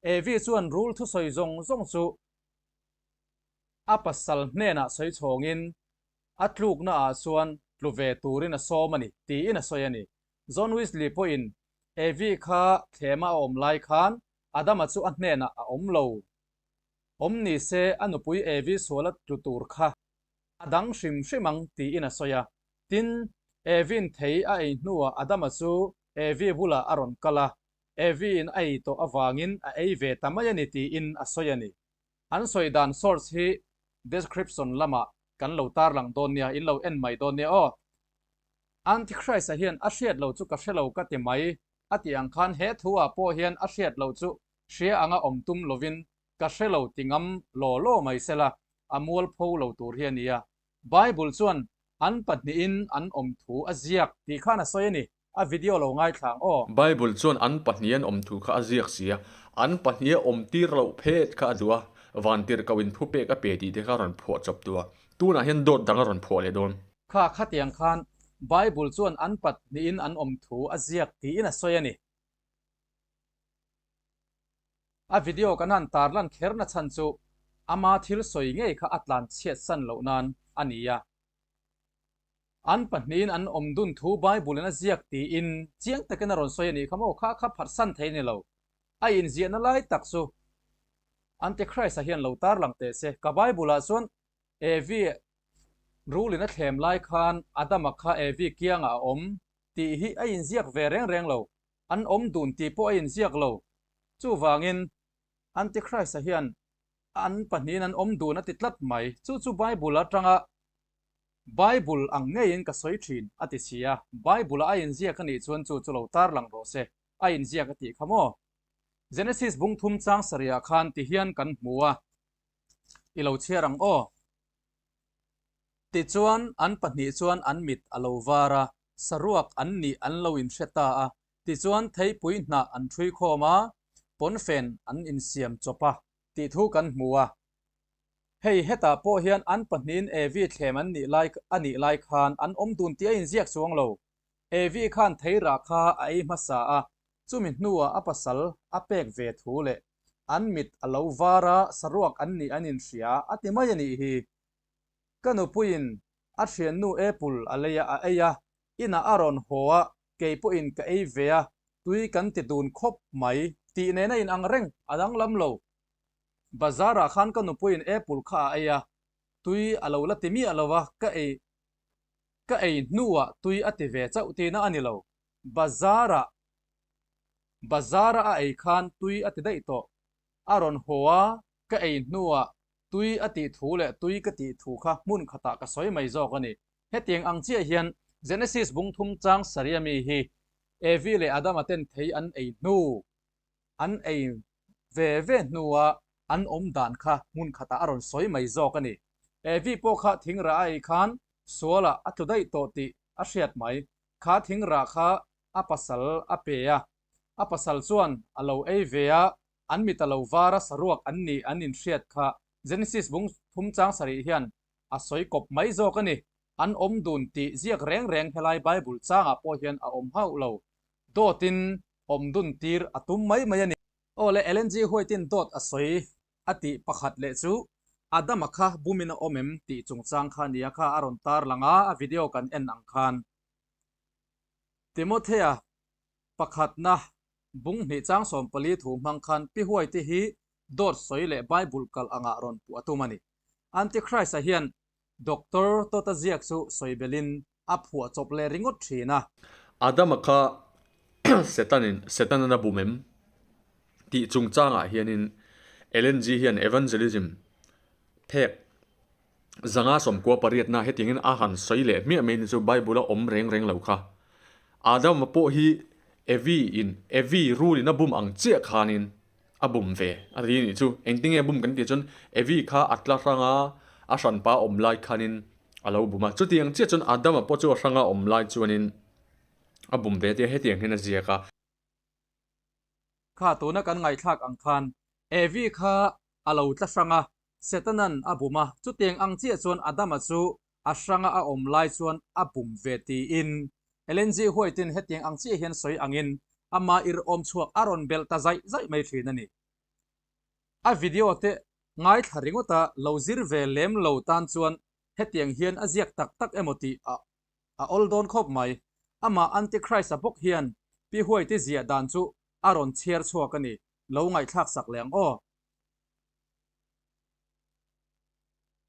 Evi chuan rul thusawi zawng zawng chu a pasal hnenah sawi chhawngin a tlukna ah chuan tlu ve turin a sawm a ni, tiin a sawi a ni. John Wesley pawhin Evi kha thlema a awm lai khan Adama chu a hnenah a awm lo. Awm ni se a nupui Evi suala tlu tur kha a dang hrim hrim ang, tiin a sawi a. Tin, Evi'n thei a ei hnuah Adama chu Evi bulah a rawn kal a, Evi'n a ei tawh avangin a ei ve ta mai a ni tiin a sawi a ni. An sawi dan source hi description lamah kan lo tarlang dawn nia, in lo en mai dawn nia aw. Antichrist-a hian a hriat lo chu ka hre lo ka ti mai a tih ang khan he thu ah pawh hian a hriat loh chu hria anga awm tum lovin ka hre lo ti ngam law law mai sela a mualpho lo tur hi a nia. Bible chuan an pahnihin an awm thu a ziak tih khan a sawi a ni. A video lo ngaithla ang aw. Bible chuan an pahnih an awm thu kha a ziak si a, an pahnih a awm tir loh phet kha a duh a, vantirhkoh in thupek a pe tih te kha a rawn phuah chawp duh a, tunah hian dawt dang a rawn phuah leh dawn. Kha khatiang khan Bible chuan an pahnihin an awm thu a ziak tiin a sawi a ni. A video kan han tarlan kher na chhan chu ama thil sawi ngei kha a tlan chhiat san loh nan a ni a. An pahnihin an awm dun thu Bible-in a ziak tiin chiang takin a rawn sawi a nih kha maw? Kha kha phatsan thei a ni lo. A inziahna lai tak chu Antichrist-a hian lo tarlang teh se. Ka Bible-ah chuan Evi rulin a thlem lai khan Adama kha Evi kiangah a awm tih hi a inziak ve reng reng lo. An awm dun tih pawh a inziak lo. Chuvangin Antichrist-a hian an pahnihin an awm dun a ti tlat mai. Chu chu Bible atanga Bible ang ngeiin ka sawi thin, a ti si a. Bible-a a inziak a nih chuan chu chu lo tarlang rawh se, a inziak a tih kha maw? Genesis bung thum chang sarihah khan ti hian kan hmu a, i lo chhiar ang aw. Tichuan, an pahnih chuan an mit a lo var a, saruak an nih an lo inhre ta a. Tichuan, theipui hnah an ṭhui khawm a, pawnfen an insiam chawp a, tih thu kan hmu a. Hei hetah pawh hian an pahnihin Evi thlem an nih lai a nih lai khan an awm dun tih a inziak chuang lo. Evi khan theirah kha a ei hmasa a, chumi hnuah a pasal a pek ve thu leh an mit a lo var a, saruak an nih an inhria a ti mai a nih hi. Ka nupuiin a thiannu apple a lei a a ei a, inah a rawn haw a, kei pawhin ka ei ve a, tui kan ti dun khawp mai tih nena inang reng a danglam lo. Bazar ah khan ka nupuiin apple kha a ei a, tui a lo la ti miah lo a, ka ei ka ei hnuah tui a ti ve chauh tihna a ni lo. Bazar ah Bazar a a ei khan tui a ti daih tawh. A rawn haw a, ka ei hnuah tui a tih thu leh tui ka tih thu kha hmun khatah ka sawi mai zawk a ni. Hetiang ang chiah hian Genesis bung thum chang sarih ami hi Evi leh Adama ten thei an ei hnu An ei ve ve hnua an awm dan kha hmun khatah a rawn sawi mai zawk a ni. Evi pawh kha thingrah a ei khan sualah a tlu daih tawh tih a hriat mai. Kha thingrah kha a pasal a pe a, a pasal chuan a lo ei ve a, an mit a lo var a saruak an nih an inhriat kha Genesis bung thum chang sarih hian a sawi kawp mai zawk a ni. An awm dun tih ziak reng reng helai Bible changah pawh hian a awm hauh lo. Dawtin awm dun tir a tum mai mai a ni. Aw le, Ellen G. White-in dawt a sawi a tih pakhat leh chu Adama kha bumin a awm em tih chungchang kha nia kha a rawn tar lang a, a video kan en ang khan. Timothea pakhatna bung hnih chang 14 thu hmang khan Pi White-i hi dawt sawi leh Bible kalh angah rawn puh a tum a ni. Antichrist-a hian Doctor Tawta ziak chu sawi belin a phuah chawp leh ringawt thin a. Adama kha Setanin Setanan a bum em? tih chungchangah hianin Ellen G hian Evangelism phek 598 na hetiangin a han sawi leh hmiah mai ni chu Bible a awm reng reng lo kha. Adama pawh hi Evi in Evi rulin a bum ang chiah khanin A bum ve a ti nih chu. Engtinge a bum kan tih chuan Evi kha a tla hrang a, a hranpa awm lai khanin a lo bum a. Chutiang chiah chuan Adama pawh chu a hranga awm lai chuanin a bum ve tia hetiang hian a ziak a. Kha tuna kan ngaihthlak ang khan Evi kha a lo tla hrang a, Setanan a bum a, chutiang ang chiah chuan Adama chu a hranga a awm lai chuan a bum ve tiin Ellen G. White-in hetiang ang chiah hian sawi angin ama irhawm chhuak a rawn belh ta zaih zaih mai thin a ni. A video te ngaithla ringawta lo zir ve lem lo tan chuan hetiang hian a ziak tak tak emaw tih a a awl dawn khawp mai. Amah Antichrist-a bawk hian Pi Huaite ziah dan chu a rawn chhiar chhuak a ni. Lo ngaihthlak sak leh ang aw.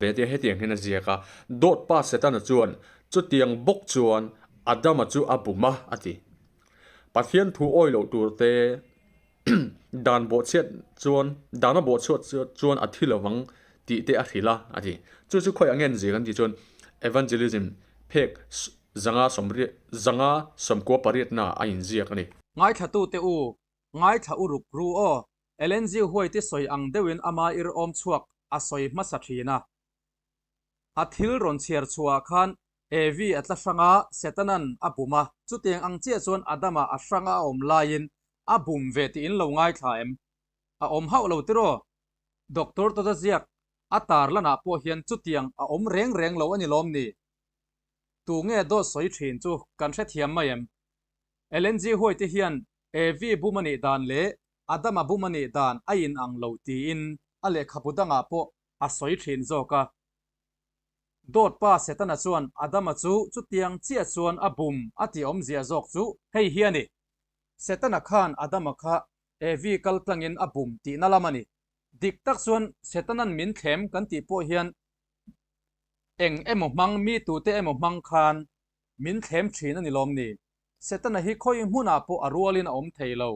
Ve tia hetiang hian a ziak a, Dawt pa Setana chuan chutiang bawk chuan Adama chu a bum a, a ti. Pathian thu awi loh tur te dan bawhchhiat chuan dan a bawhchhuat chuan a thi lovang tih te a hrilh a, a ti. Chu chu khawiah nge an ziak an tih chuan Evangelism phek 598 na a inziak a ni. Ngaithlatute u, ngaithla u ruk ru aw. Ellen G. White-i sawi ang deuhin ama irhawm chhuak a sawi hmasa thin a. A thil rawn chhiar chhuahah khan Evi a tla hrang a, Setanan a bum a, chutiang ang chiah chuan Adama a hranga a awm laiin a bum ve tih in lo ngaithla em? A awm hauh lo tiraw? Doctor Toda ziak a tar lanah pawh hian chutiang a awm reng reng lo a ni lawm ni? Tu nge dawt sawi thin chu kan hrethiam mai em? Ellen G. White-i hian Evi bum a nih dan leh Adama bum a nih dan a inang lo tiin a lehkhabu dangah pawh a sawi thin zawk a. Dawt pa Setana chuan Adama chu chutiang chiah chuan a bum a tih awmzia zawk chu hei hi a ni. Setana khan Adama kha Evi kal tlangin a bum tihna lam a ni. Dik tak chuan Setanan min thlem kan tih pawh hian eng emaw hmang mi tute emaw hmang khan min thlem thin a ni lawm ni? Setana hi khawi hmunah pawh a rualin a awm thei lo.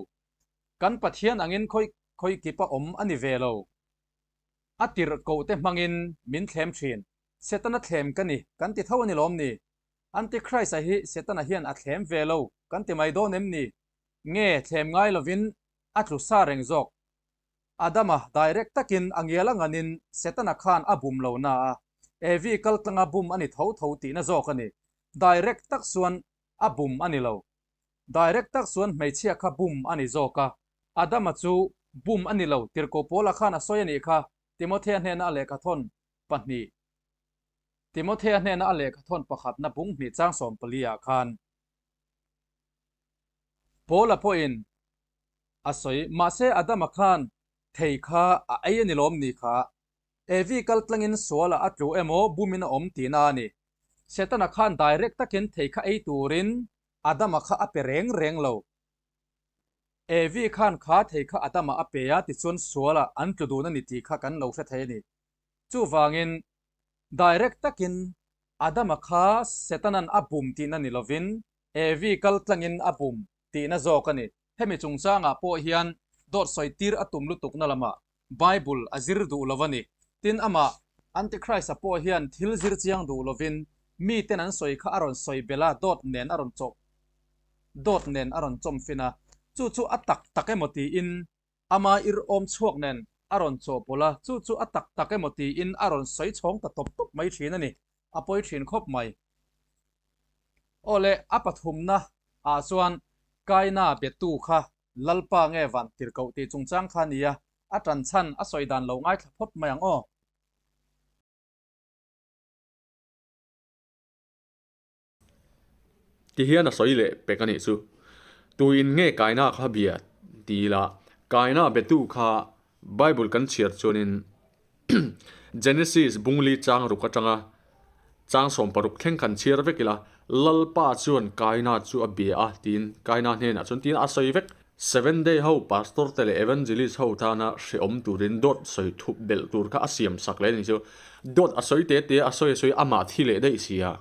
Kan Pathian angin khawi khawi kip a awm a ni ve lo. A tirh koh te hmangin min thlem thin. Setana thlem ka ni, kan ti tho a ni lawm ni? Antichrist-a hi Setana hian a thlem ve lo kan ti mai dawn em ni? Nge thlem ngai lovin a tlu sa reng zawk? Adama direct takin a ngial a nganin Setana khan a bum lo na a, Evi kaltlanga bum a ni tho tho tihna zawk a ni. Direct tak chuan a bum a ni lo. Direct tak chuan hmeichhia kha bum a ni zawk a, Adama chu bum a ni lo tirhkoh Paula khan a sawi a nih kha, Timothea hnena a lehkhathawn pahnih Timothea hnena a lehkhathawn pakhatna bung hnih chang 14 ah khan Paula pawhin a sawi, mahse Adama khan thei kha a ei a ni lawm ni kha? Evi kal tlangin sualah a tlu emaw bumin a awm tihna a ni. Setana khan direct takin thei kha ei turin Adama kha a pe reng reng lo. Evi khan kha thei kha Adama a pe a, tichuan sualah an tlu dun a ni tih kha kan lo hre thei a ni. Chuvangin direct takin Adama kha Setanan a bum tihna ni lovin Evi kal tlangin a bum tihna zawk a ni. Hemi chungchangah pawh hian dawt sawi tir a tum lutukna lamah Bible a zir duh lo a ni. Tin, amah Antichrist-a pawh hian thil zir chiang duh lovin miten an sawi kha a rawn sawi belh a, dawt nen a rawn chawp dawt nen a rawn chawm fin a. Chu chu a tak tak emaw tiin ama irhawm chhuak nen a rawn chawhpawlh a, chu chu a tak tak emaw tiin a rawn sawi chhawng ta tawp tawp mai thin a ni. A pawi thin khawp mai. Aw le, a pathumna ah chuan Kaina betu kha Lalpa nge van tirhkoh tih chungchang kha a nia, a tan chhan a sawi dan lo ngaithla phawt mai ang aw. Ti hian a sawi leh pek a nih chu. Tuin nge Kaina kha bia ti ila, Kaina betu kha Bible kan chhiar chuanin Genesis bungli chang ruk atanga chang 16 thleng kan chhiar vek ila, Lalpa chuan Kaina chu a bia a tiin Kaina hnenah chuan tiin a sawi vek. Seven Day ho pastor te leh evangelist ho tana hrehawm turin dawt sawi thup belh tur kha a siam sak leh a nih chu. Dawt a sawi te te a, a sawi a sawi amah thi leh daih si a.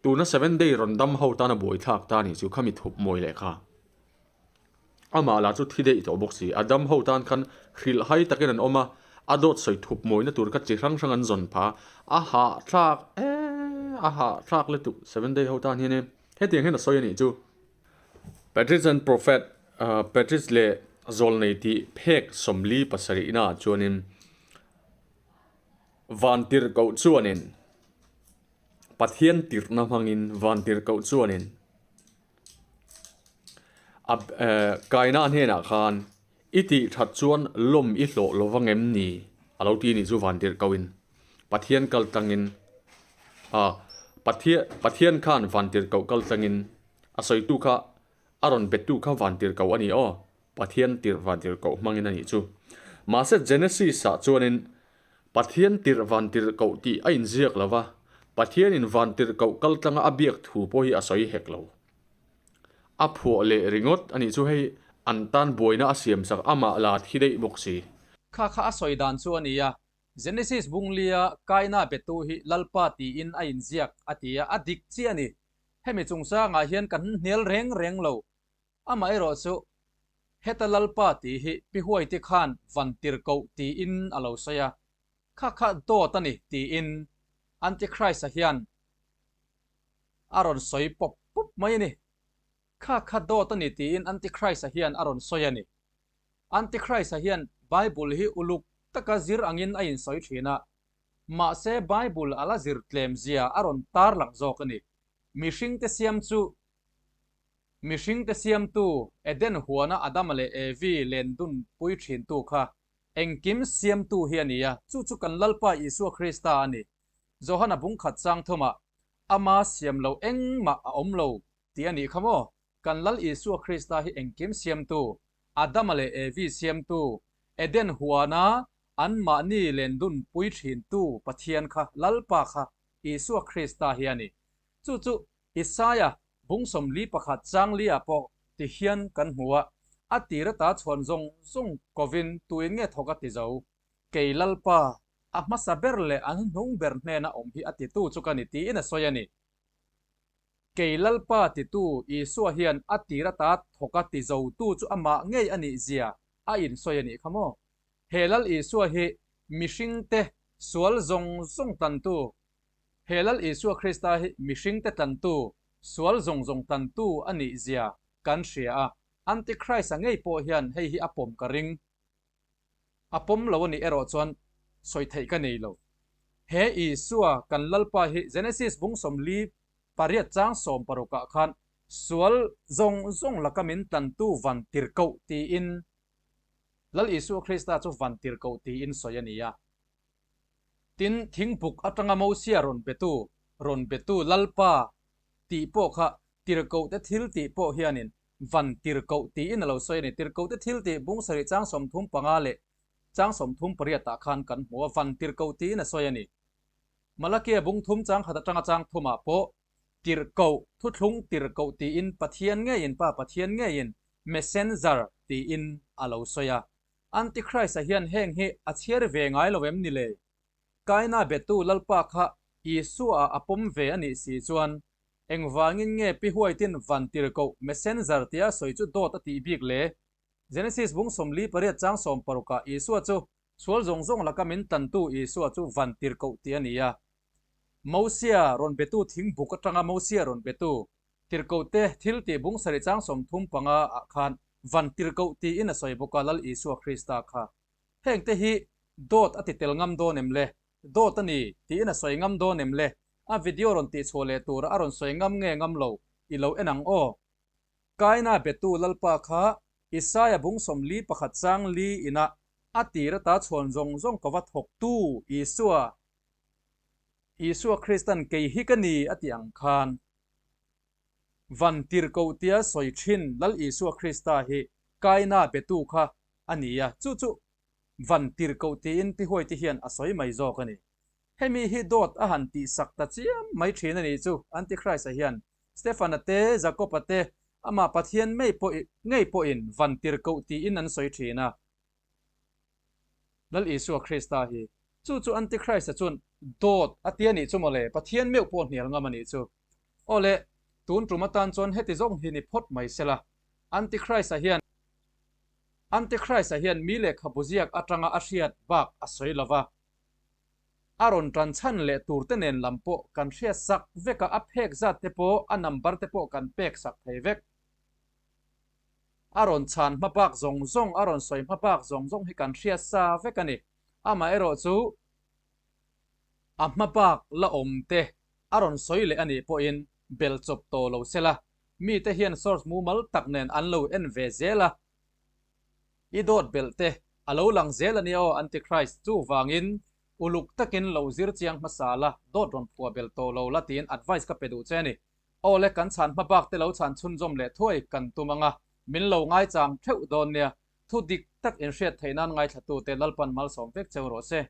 Tuna Seven Day rawn dam ho tana buaithlak ta nih chu khami thup mawi leh kha. Amah lah chu thi daih tawh bawk si. A dam ho tan khan hrilh hai takin an awm a, a dawt sawi thup mawina tur kha chi hrang hrang an zawn pha. A hahthlak e, a hahthlak lutuk Seven Day ho tan hian e. Hetiang hian a sawi a nih chu. Patrice and Prophet, Patrice leh Zawlnei tih phek 47 naah chuanin Vantirhkoh chuanin. Pathian tirhna hmangin Vantirhkoh chuanin a Kaina hnenah khan I tih that chuan lawm i hlawh lo vang em ni? a lo ti a nih chu Vantirhkohin Pathian kal tlangin a Pathian Pathian khan Vantirhkoh kal tlangin a sawitu kha a rawn bettu kha Vantirhkoh a ni aw Pathian tirh Vantirhkoh hmangin a nih chu. Mahse Genesis-ah chuanin Pathian tirh Vantirhkoh tih a inziak lo va, Pathianin Vantirhkoh kaltlanga a biak thu pawh hi a sawi hek lo. A phuah leh ringawt a nih chu hei an tan buaina a siamsak amah la thi daih bawk si. Kha kha a sawi dan chu a ni a, Genesis bunglia Kaina betu hi Lalpa tiin a inziak a ti a, a dik chiah a ni. Hemi chungchangah hian kan hnial reng reng lo. Amaherawhchu, heta Lalpa tih hi Pi Huaiti khan Vantirhkoh tiin a lo sawi a, kha kha dawt a ni tiin Antichrist-a hian a rawn sawi pawp pawp mai a ni. Kha kha dawt a ni tiin Antichrist-a hian a rawn sawi a ni. Antichrist-a hian Bible hi uluk taka zir angin a insawi thin a, mahse Bible a la zir tlem zia a rawn tarlang zawk a ni. Mihringte siam chu Mihringte siamtu, Eden huana Adama leh Evi len dun pui thintu kha engkim siamtu hi a ni a, chu chu kan Lalpa Isua Krista a ni. Johana bungkhat chang thumah, Ama siam lo engmah a awm lo tih a nih kha maw? Kan Lal Isua Krista hi engkim siamtu, Adama leh Evi siamtu, Eden huana anmahni len dun pui thintu Pathian kha Lalpa kha Isua Krista hi a ni. Chu chu Isaia bung 41 chang li-ah pawh ti hian kan hmu a, a tir ata chhuan zawng zawng kovin tuin nge thawk a ti zo? Kei Lalpa, a hmasa ber leh a hnuhnung ber hnena awm hi a titu chu ka ni tiin a sawi a ni. Kei Lalpa titu Isua hian a tir ata thawk a ti zotu chu amah ngei a nih zia a insawi a nih kha maw? He Lal Isua hi mihringte sual zawng zawng tantu He Lal Isua Krista hi mihringte tlantu, sual zawng zawng tlantu a nih zia kan hria a, Antichrist-a ngei pawh hian hei hi a pawm ka ring. A pawm lo a nih erawh chuan sawi theih ka nei lo. He Isua kan Lalpa hi Genesis bung 48 chang 16 ah khan sual zawng zawng laka min tlantu van tirhkoh tiin Lal Isua Krista chu van tirhkoh tiin sawi a ni a. Tin, thingbuk atanga Mosia rawn betu, rawn betu Lalpa tih pawh kha tirhkohte thil tih pawh hianin van tirhkoh tiin a lo sawi a ni. Tirhkohte thil tih bung sarih chang 35 leh chang 38 ah khan kan hmu a, van tirhkoh tiin a sawi a ni. Malakia bung thum chang khat atanga chang thumah pawh tirhkoh, thuthlung tirhkoh tiin Pathian ngeiin, Pa Pathian ngeiin messenger tiin a lo sawi a. Antichrist-a hian heng hi a chhiar ve ngai lo em ni le? Kaina betu Lalpa kha Isua-a a pawm ve a nih si chuan engvangin nge Pi Huaitin van tirhkoh messenger tia sawi chu dawt a tih bik le? Genesis bung 48 chang 16 ah Isua chu sual zawng zawng laka min tantu Isua chu van tirhkoh tih a ni a. Mosia rawn betu thing buk atanga Mosia rawn betu Tirhkohte thil tih bung sarih chang 35 ah khan van tirhkoh tiin a sawi bawk a, Lal Isua Krista kha. Hengte hi dawt a ti tel ngam dawn em le? Dawt a ni tiin a sawi ngam dawn em le? A video rawn tihchhuah leh tura a rawn sawi ngam nge ngam lo i lo en ang aw. Kaina betu Lalpa kha Isaia bung 41 chang li inah a tir ata chhuan zawng zawng ka va thawktu Isua Isua Kristan kei hi ka ni a tih ang khan van tirhkoh tia sawi thin Lal Isua Krista hi Kaina betu kha a ni a, chu chu van tirhkoh tiin Pi Huaiti hian a sawi mai zawk a ni. Hemi hi dawt a han tihsak ta chiam mai thin a nih chu Antichrist-a hian Stefan-a te, Jakob-a te, amah Pathian mei pawh ngei pawhin van tirhkoh tiin an sawi thin a. Lal Isua Krista hi chu chu Antichrist-a chuan dawt a ti a nih chu mawle, Pathian meuh pawh hnial ngam a nih chu. Aw le, tun tum atan chuan heti zawng hi ni phawt mai sela, Antichrist-a hian Antichrist-a hian mi lehkhabu ziak atanga a hriat bak a sawi lo va, a rawn tan chhan leh turte nen lam pawh kan hriat sak vek a, a phek zat te pawh a number te pawh kan pek sak thei vek. A rawn chhan hma bak zawng zawng, a rawn sawi hma bak zawng zawng hi kan hriat sa vek a ni. Amaherawhchu a hma bak la awm te. a rawn sawi leh a nih pawhin bel chawp tawh lo sela, mite hian source mumal tak nen an lo en ve zel a, i dawt belh te a lo lang zel a nia aw Antichrist chuvangin uluk takin lo zir chiang hmasa la, dawt rawn phuah belh tawh lo la tiin advice ka pe duh che a ni. Aw le kan chhan hma bak te lo chhan chhunzawm leh thuai kan tum ang a, min lo ngaichang theuh dawn nia, thu dik tak inhriat theih nan ngaithlatute Lalpan malsawm vek cheu rawh se.